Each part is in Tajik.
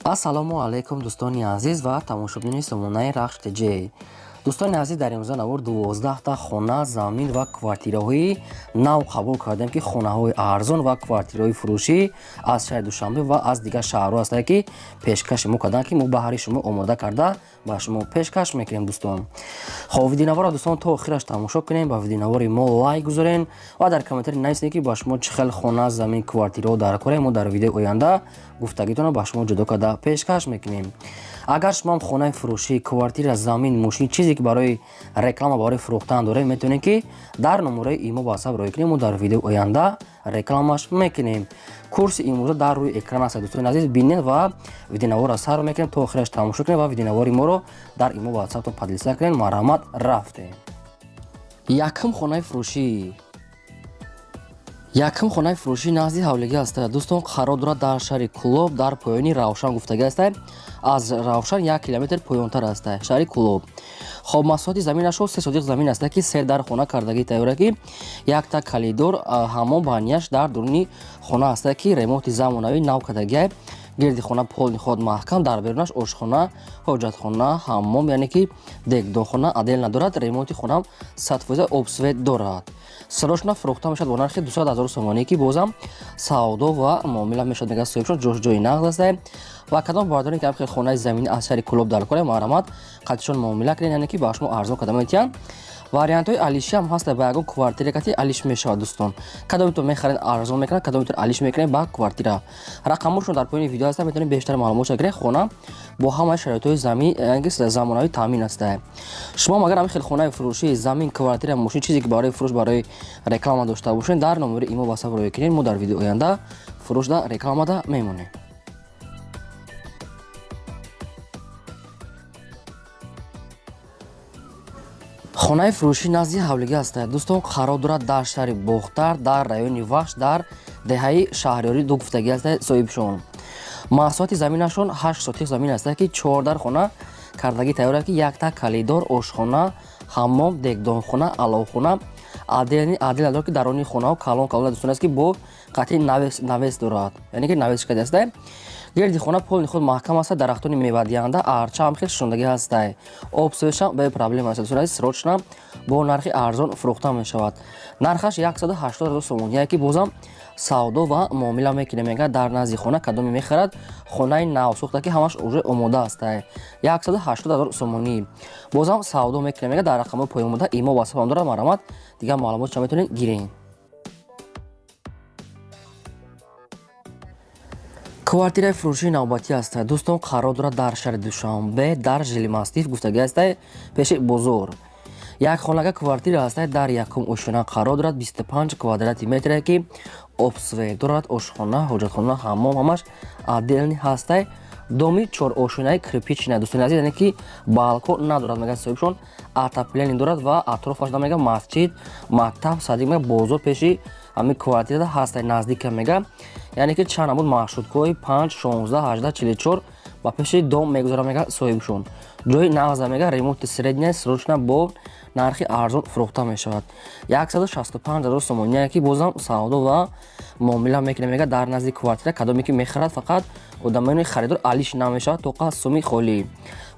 Ассалому алайкум, дӯстони азиз ва тамошобинони сомонаи Рахш ТЖ. Дӯстони азиз, дар имрӯза навор 12та хона, замин ва квартираҳои нав қабул кардем, ки хонаҳои арзон ва квартираҳои фурӯшӣ аз шаҳри Душанбе ва аз дигар шаҳрҳо ҳастанд, ки пешкаши мо карданд, ки мо баҳри шумо омода карда ба шумо пешкаш мекунем, дӯстон. Хоб, видеонаворро, дӯстон, то охираш тамошо кунем, ба видеонавори мо лайк гузорен ва дар комментарий нависед, ки ба шумо чӣ хел хона, замин, квартираҳо дар корем. Мо дар видеои оянда гуфтагитонро ба шумо ҷудо карда пешкаш мекунем. Агар шумоам хонаи фурӯшӣ, квартира, замин, мошин, чизе ки барои реклама, барои фурӯхтан дорем, метавонед, ки дар номерои имо ватсап роҳӣ кунем, мо дар видеои оянда рекламаш мекунем. Курси имрӯза дар рӯи экран аст, дӯстони азиз, бинед ва видеонаворро сар мекунем, то охираш тамошо кунем ва видеонавори моро дар имо ватсаптон поделиться кунем. Марҳамат, рафтем. Якум хонаи фурӯшӣ. Якум хонаи фурӯшӣ назди ҳавлигӣ аст, дӯстон, қарор дорад дар шаҳри Кӯлоб, дар поёни Равшан гуфтагӣ аст, аз Равшан 1 километр поёнтар аст шаҳри Кӯлоб. Хоб, масоҳати заминашо 3 сотих замин аст, ки се дар хона кардагӣ тайёра, ки якта калидор, ҳамон баняш дар дуруни хона аст, ки ремонти замонавӣ нав кардагиа. Гирди хона полный ход маҳкам, дар берунаш ошхона, ҳоҷатхона, ҳаммом, яъне ки дегдонхона отдельно дорад. Ремонти хонаам 100%, об, свет дорад. Срочно фурӯхта мешавад бо нархи 200 ҳазор сомонӣ, ки бозам савдо ва муомила мешавад, мега соҳибшон, ҷош ҷои нағз аст. Ва кадом бардоре ки ҳамхел хонаи заминӣ аз шаҳри Кӯлоб дар кора, марҳамат, қатишон муомила кунед, яъне ки ба шумо арзон карда метиҳанд. Вариантҳои алиши ҳам ҳаст, ба ягон квартира кати алиш мешавад. Дӯстон, кадомитон мехаред, арзон мекунад, кадомитон алиш мекунед ба квартира. Рақамошон дар поёни видео ҳаста, метавонед бештар маълумот гиред. Хона бо ҳамаи шароитҳои замин, яъне ки замонавӣ таъмин аст. Шумо агар ҳамин хел хонаи фурӯшӣ, замин, квартира, мошин, чизе ки барои фурӯш, барои реклама дошта бошед, дар номери имо ватсап роҳӣ кунед, мо дар видеои оянда фурӯшда, рекламада мемонем. Хонаи фурӯшӣ назди ҳавлигӣ аст, дӯстон, қарор дорад дар шаҳри Бохтар, дар райони Вахш, дар деҳаи Шаҳриёрӣ ду гуфтагӣ аст соҳибшон. Масоҳати заминашон 8 сотих замин аст, ки чордар хона кардагӣ тайёр, ки якта калидор, ошхона, ҳаммом, дегдонхона, аловхона отдельно дорад, ки дарони хонаҳо калон калон, дӯстон, аст, ки бо қатъи навес дорад, яъне ки навес шикади аст. Гирди хона полный худ маҳкам аст, дарахтони мевадиҳанда, арча ҳам хел шишондагӣ ҳастай, об, светшам бепроблема аст. Дӯстони азиз, срочно бо нархи арзон фурӯхта мешавад. Нархаш 180 ҳазор сомонӣ, ки бозам савдо ва муомила мекунем, мега. Дар назди хона кадоме мехарад, хонаи навсохта, ки ҳамаш уже омода астай, 180 ҳазор сомонӣ, бозам савдо мекунем, мега. Дар рақамҳои поён буда имо ватсапам дорад, марҳамат, дигар маълумотша метавонед гиред. Квартираи фурӯшии навбатӣ аст, дӯстон, қарор дорад дар шаҳри Душанбе, дар Жилмассив гуфтагӣ аст, пеши бозор. Як хонага квартира аст, дар якум ошёна қарор дорад, 25 квадрати метре, ки об, свет дорад, ошхона, ҳоҷатхона, ҳаммом ҳамаш отдельный ҳастай. Доми чорошёнаи кирпичный, дӯстони азиз, яъне ки балкон надорад, мега соҳибшон, отопление дорад ва атрофаш мега масҷид, мактаб, садик, мега бозор пеши ҳамин квартирада ҳастай, наздика, мега. Яъне ки чанд намуд маршруткаҳои 5, 16, 18, 44 ба пеши дом мегузарад, мега соҳибшон. Ҷои нағза, мега, ремонти средняя, срочно бо нархи арзон фурӯхта мешавад, 165 ҳазор сомонӣ, ки бозам савдо ва муомила мекунем, мега. Дар назди квартира кадоме ки мехарад, фақат одамони харидор алиш намешавад, тоқа суми холӣ.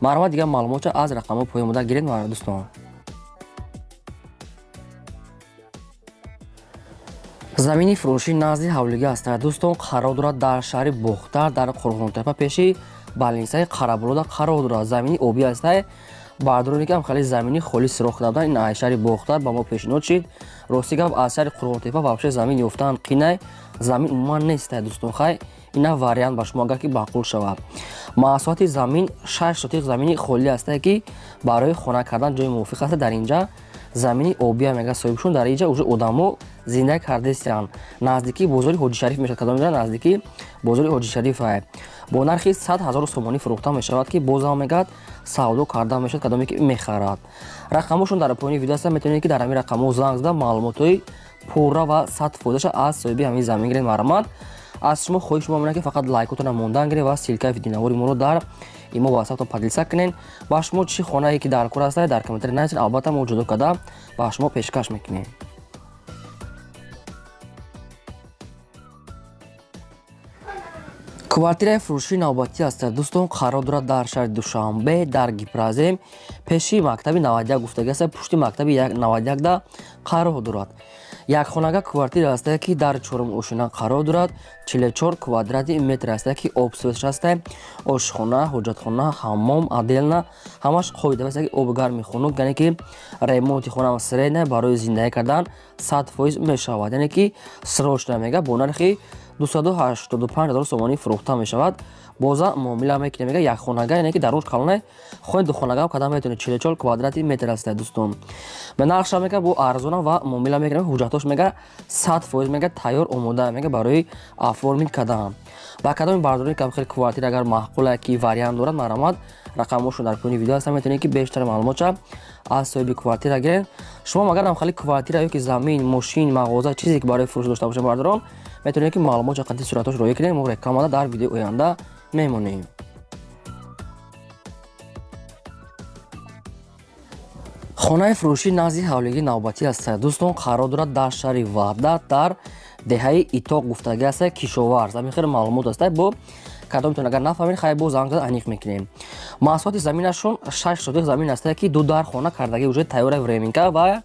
Марҳамат, дигар маълумотша аз рақамҳои поён буда гиред, дӯстон. Замини фурӯшӣ назди ҳавлигӣ аст, дӯстон, қарор дорад дар шаҳри Бохтар, дар Қурғонтепа, пеши больницаи Қарабулода қарор дорад. Замини обӣ аст. Бардороне ки ҳам хеле замини холӣ сироқ карда буданд, ин аз шаҳри Бохтар ба мо пешниҳод шид. Рости гап, аз шаҳри Қурғонтепа вообще замин ёфтан қинай, замин умуман нестай, дӯстон. Хай, ина вариант ба шумо, агар ки маъқул шавад. Масоҳати замин 6 сотих замини холӣ астае, ки барои хона кардан ҷои мувофиқ аст. Дар инҷа замини обия, мега соҳибшон, дар инҷа уже одамо зиндагӣ кардастанд. Наздикии бозори Ҳоҷишариф мешавад, кадом наздикии бозори Ҳоҷишариф. Бо нархи 100 ҳазор сомонӣ фурӯхта мешавад, ки бозам, мегӯяд, савдо карда мешавад, кадоме ки мехарад. Рақамҳошон дар поёни видео ҳастанд, метавонед, ки дар ҳамин рақамҳо занг зада, маълумотҳои пурра ва 100%-аша аз соҳиби ҳамин замин гиред. Марҳамат, аз шумо хоҳиш мо ки фақат лайкотона мондан гиред ва ссылкаи видеонавори моро дар имо ватсаптон поделиться кунед. Ба шумо чӣ хонае ки дар кор ҳастад, дар комментарий нависед, албатта мо ҷудо карда ба шумо пешкаш мекунем. Квартираи фурӯшии навбатӣ аст, дӯстон, қарор дорад дар шаҳри Душанбе, дар Гипрозем, пеши мактаби 91 гуфтагӣ аст, пушти мактаби 91 да қарор дорад. Якхонага квартира аст, ки дар чорум ошина қарор дорад, 44 квадрати метр аст, ки обсвет ш аст, ошхона, ҳоҷатхона, ҳаммом отдельно, ҳамаш қоида аст, ки оби гарми хунук, яъне ки ремонти хона средняя, барои зиндагӣ кардан 100% мешавад, яъне ки срочно мега бо нархи 285 000 сомонӣ фурӯхта мешавад. Боза муомила мекунем, мега. Якхонага, яъне ки дар руш калоне, хони духонага кадам метавонед, 44 квадрати метр аст, дӯстон. Ба нархша мега бо арзона ва муомила мекунем. Ҳуҷҷатош мега 100% мега тайёр, омода мега барои оформить кардан. Ба кадоми бардорони кам хел квартира агар маъқула, ки вариант дорад, марҳамат, рақамҳошон дар поёни видео ҳастанд, метавонед ки бештар маълумотша аз соҳиби квартира гиред. Шумо агар ҳам хали квартира ё ки замин, мошин, мағоза, чизе ки барои фурӯш дошта бошед, бардорон, метавонед ки маълумотша қати суратош роӣ кунед, мо рекламада дар видеои оянда мемонем. Хонаи фурӯшӣ назди ҳавлигии навбатӣ аст, дӯстон, қарор дорад дар шаҳри Ваҳдат, дар деҳаи Итоқ гуфтагӣ аст, Кишоварз. Ҳамин хеле маълумот аст, бо кадомтон агар нафаҳмед, хай бо занг зада аниқ мекунем. Масоҳати заминашон 6 сотих замин аст, ки ду дар хона кардагӣ уже тайёра, временка, ва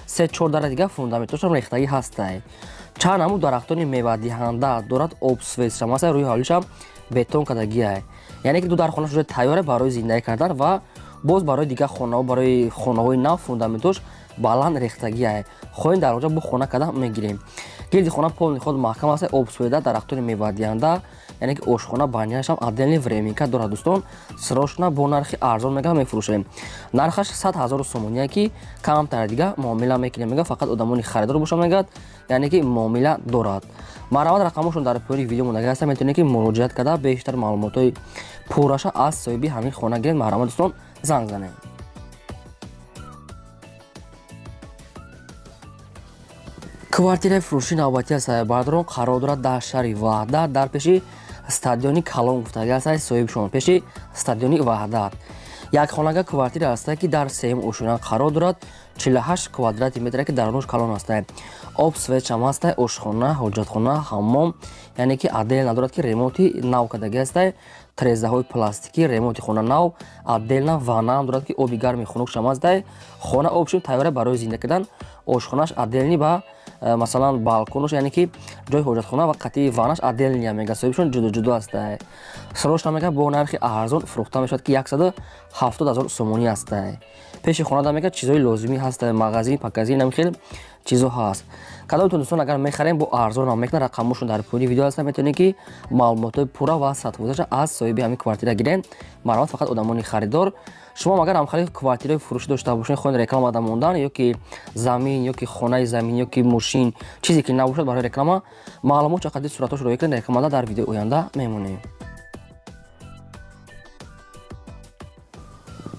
се чор дара дига фундаментошам рехтагӣ ҳастай. Чанд намуд дарахтони мевадиҳанда дорад, обсвет шам аст, рӯи ҳавлишам бетон кардагиай, яъне ки ду дар хонаш уже тайёра барои зиндагӣ кардан ва боз барои дигар хонаҳо, барои хонаҳои нав фундаментош баланд рехтагиай. Хоҳем дар онҷа бо хона карда мегирем. Гирди хона полный худ маҳкам аст, обсвет а, дарахтони мевадиҳанда, яъне ки ошхона, баняшам отдельный, временка дорад. Дӯстон, срочно бо нархи арзон мега мефурӯшем. Нархаш 100 000 сомония, ки камтар дига муомила мекунем, мега. Фақат одамони харидор боша мегӯяд, яъне ки муомила дорад. Марҳамат, рақамошон дар поёни видео мондагӣ ҳаста, метавонед ки муроҷиат карда бештар маълумотҳои пурраша аз соҳиби ҳамин хона гиред. Марҳамат, дӯстон, занг занед. Квартираи фурӯшии навбатӣ аст, бардорон, қарор дорад дар шаҳри Ваҳдат, дар пеши стадиони калон гуфтагӣ аст, соҳибшон, пеши стадиони Ваҳдат. Якхонага квартира аст, ки дар сеюм ошёна қарор дорад, 48 квадрати метр, ки дарунуш калон аст, об свет шам аст, ошхона, ҳоҷатхона, ҳаммом, яъне ки отдельно дорад, ки ремонти нав кардагӣ аст, трезаҳои пластикӣ, ремонти хона нав, отдельно ваннаам дорад, ки оби гарми хунук шам аст. Хона обшим тайёра барои зинда кардан. Ошхонаш отдельный ба масалан балконош, яъне ки ҷои ҳоҷатхона ва қатъи ваннаш отдельный мега, соҳибшон ҷудо ҷудо аст. Срочно мега бо нархи арзон фурӯхта мешавад, ки 170 000 сомонӣ аст. Пеши хонада мега чизҳои лозимӣ ҳаст, магазин, паказин, ҳамин хел чизҳо ҳаст. Кадомтон, дӯстон, агар мехарем, бо арзонам мекунад. Рақамҳошон дар поёни видео ҳаст, метавонед ки маълумотҳои пурра ва 100%аша аз соҳиби ҳамин квартира гирем. Марҳамат, фақат одамони харидор. Шумо агар ҳамхали квартираи фурӯшӣ дошта бошед, хоҳед реклама мондан, ё ки замин, ё ки хонаи замин, ё ки мошин, чизе ки набошад барои реклама, маълумот чақадри суратҳош роя кунед, рекламада дар видеои оянда мемонем.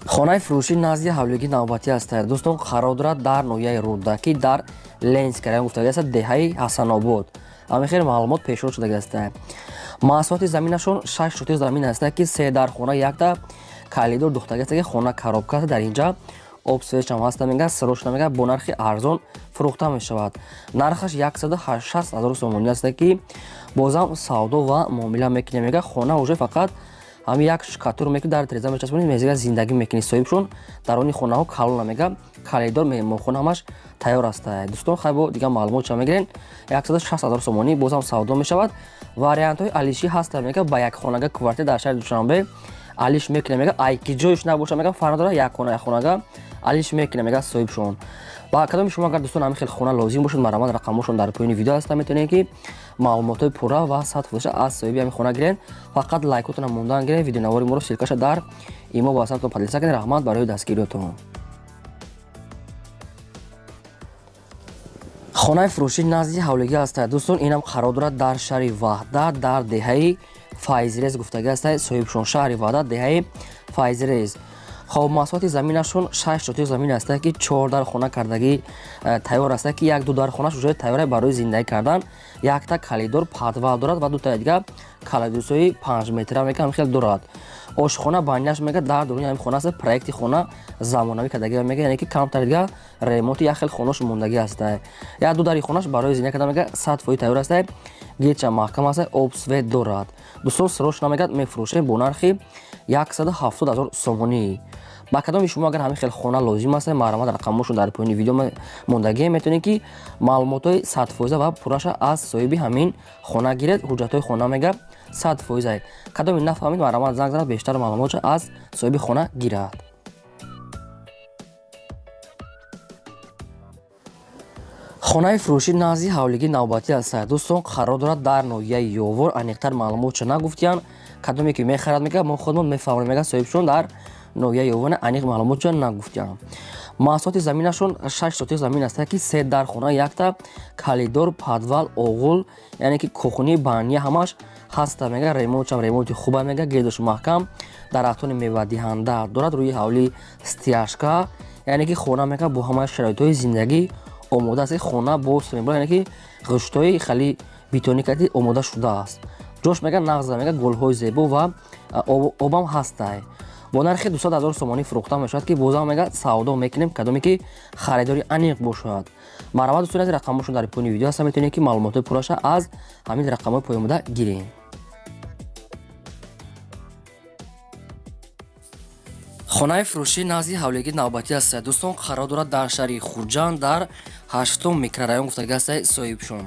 Хонаи фурӯшӣ назди ҳавлигии навбатӣ аст, дӯстон, қарор дорад дар ноҳияи Рӯдакӣ, дар Ленинский район гуфтагӣ аст, деҳаи Ҳасанобод. Ҳамин хел маълумот пешниҳод шудагӣ аст. Масоҳати заминашон 6 сотих замин аст, ки се дар хона, якта калидор духтагӣ аст, ки хона коробка аст. Дар инҷа об свет шам ҳаста, мега. Срочно мега бо нархи арзон фурӯхта мешавад. Нархаш 160 000 сомонӣ аст, ки бозам савдо ва муомила мекунем, мега. Хона уже фақат ҳами як шкатур мекунӣ, дар треза мечаспонӣ, мезига зиндагӣ мекунӣ. Соҳибшон дар они хонаҳо калона мега, калидор, меҳмонхона, ҳамаш тайёр аст. Дӯстон, хай бо дигар маълумот ча мегирен. 160 000 сомонӣ, бозам савдо мешавад, вариантҳои алишӣ ҳаста, мега. Ба якхонага квартира дар шаҳри Душанбе алиш мекунем, мега. Айки ҷоиш набоша, мега, фарқ надорад, якхона, якхонага алиш мекунем, мега, соҳибшон. Ба кадоми шумо агар, дӯстон, ҳамин хел хона лозим бошад, марҳамат, рақамҳошон дар поёни видео ҳаста, метавонед ки маълумотҳои пурра ва 100%аша аз соҳиби ҳамин хона гирен. Фақат лайкотона мондан гирен, видеонавори моро ссылка ша дар имо ва ватсаптон поделиться кунед. Раҳмат барои дастгириётон. Хонаи фурӯшӣ назди ҳавлигӣ аст, дӯстон, инам қарор дорад дар шаҳри Ваҳдат, дар деҳаи Файзрез гуфтагӣ аст, соҳибшон, шаҳри Ваҳдат, деҳаи Файзрез. Хоб, масоҳати заминашон 6 сотих замин аст, ки чор дар хона кардагӣ тайёр аст, ки як ду дар хонаш уже тайёра барои зиндагӣ кардан, якта калидор подвал дорад ва дутаи дига калидорҳои 5 метра мега, ҳамин хел дорад. Ошхона, баняш мега дар дуруни ҳамин хона аст. Проекти хона замонавӣ кардагӣ мега, яъне ки камтар дига ремонти як хел хонош мондагӣ аст. Як ду дари хонаш барои зиндагӣ кардан мега 100% тайёр аст. Гирча маҳкам аст, об свет дорад. Дӯстон, срочно мегӯяд, мефурӯшем бо нархи 170 000 сомонӣ. Ба кадоми шумо агар ҳамин хел хона лозим аст, марҳамат, рақамҳошон дар поёни видео мондагӣ, метавонед ки маълумотҳои 100% ва пурраша аз соҳиби ҳамин хона гиред. Ҳуҷҷатҳои хона мега 100%. Кадоми нафаҳмид, марҳамат, занг занад, бештар маълумотша аз соҳиби хона гирад. Хонаи фурӯшӣ назди ҳавлигии навбатӣ аст. Дӯстон, қарор дорад дар ноҳияи Ёвор. Аниқтар маълумотша нагуфтиянд. Кадоме ки мехарад, мега, мо худмон мефаҳмонем, мега соҳибшон дар ноҳияи Ёвор, аниқ маълумотша нагуфтиянд. Маҳсулоти заминашон 6 сотих замин аст, ки се дар хона, якта калидор, подвал, оғул, яъне ки кухни, баня ҳамаш ҳаста. Мега, ремонтшам ремонти хуба, мега, гирдош маҳкам, дарахтони мевадиҳанда дорад, рӯи ҳавлӣ стяжка, яъне ки хона, мега, бо ҳамаи шароитҳои зиндагӣ омода аст. Хона бо яъне ки ғиштҳои хеле бетоникати омода шудааст. Ҷош, мега, нағза, мега, голҳои зебо ва обам ҳастай. Бо нархи 200 000 сомонӣ фурӯхта мешавад, ки бозам, мега, савдо мекунем. Кадоме ки харидори аниқ бошад, марҳамат, дӯстони азиз, рақамҳошон дар поёни видео ҳаста, метавонед ки маълумотҳои пурраша аз ҳамин рақамҳои поёнбуда гирем. Хонаи фурӯшӣ назди ҳавлигии навбатӣ аст. Дӯстон, қарор дорад дар шаҳри Хуҷанд, дар ҳаштум микрорайон гуфтагӣ аст соҳибшон.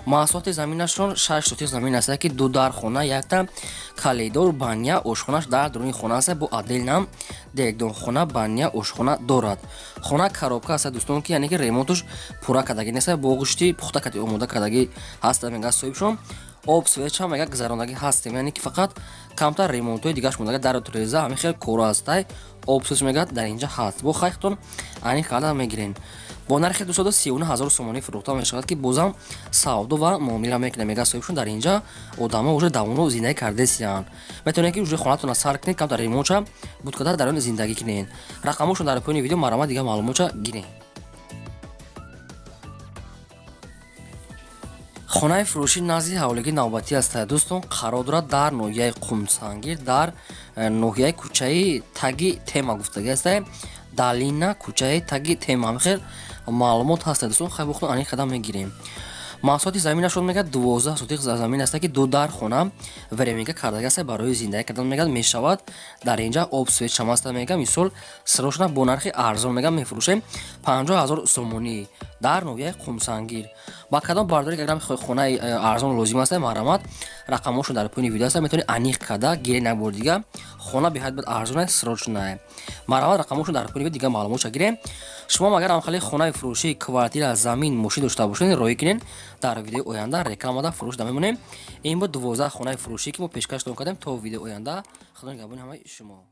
Маҳсулоти заминашон 6 сотих замин аст, ки ду дар хона, якта калидор, баня, ошхонаш дар дуруни хона аст, бо отдельно дегдонхона, баня, ошхона дорад. Хона коробка аст, дӯстон, ки яъне ки ремонтуш пурра кардагӣ нест, бо ғишти пухта кати омода кардагӣ ҳаст, мега соҳибшон. Об свет ша, мега, гузарондагӣ ҳастем, яъне ки фақат камтар ремонтҳои дигаш мондаги, дару треза, ҳамин хел коро ҳастай. Об свет мега, дар инҷа ҳаст, бо хайхтон аниқ карда мегирем. Бо нархи 239 000 сомонӣ фурӯхта мешавад, ки бозам савдо ва муомила мекунем, мега соҳибшон. Дар инҷа одамо уже давно зиндагӣ кардесиянд, метавонед ки уже хонатонро сар кунед, камтар ремонтша буд карда, дар он зиндагӣ кунед. Рақамҳошон дар поёни видео, марҳамат, дигар маълумотша гирем. Хонаи фурӯшӣ назди ҳавлигии навбатӣ аст. Дӯстон, қарор дорад дар ноҳияи Қумсангир, дар ноҳияи кӯчаи таги тема гуфтагӣ аст, Далина, кӯчаи таги тема, хел маълумот ҳаст. Дӯстон, хай бохтон аниқ қадам мегирем. Маҳсулоти заминашон, мега, 12 сотих замин аст, ки ду дар хона временка кардагӣ аст, барои зиндагӣ кардан, мега, мешавад. Дар инҷа об свет шам аст, мега. Мисол, срочно бо нархи арзон, мега, мефурӯшем 50 000 сомонӣ дар ноҳияи Қумсангир. Ба кадом бардори агар хонаи арзон лозим аст, марҳамат, рақамҳошон дар поёни видео аст, метавонед аниқ карда гиред. Як бор дига, хона беҳад бад арзон, срочно, марҳамат, рақамҳошон дар поёни видео, дигар маълумотша гирем. Шумо агар ҳамхеле хонаи фурӯшӣ, квартира, замин, мошин дошта бошед, роҳӣ кунед, дар видеои оянда рекламада фурӯш мемонем. Ин буд 12 хонаи фурӯшӣ, ки мо пешкаштон кардем. То видеои оянда, худо нигаҳбони ҳамаи шумо.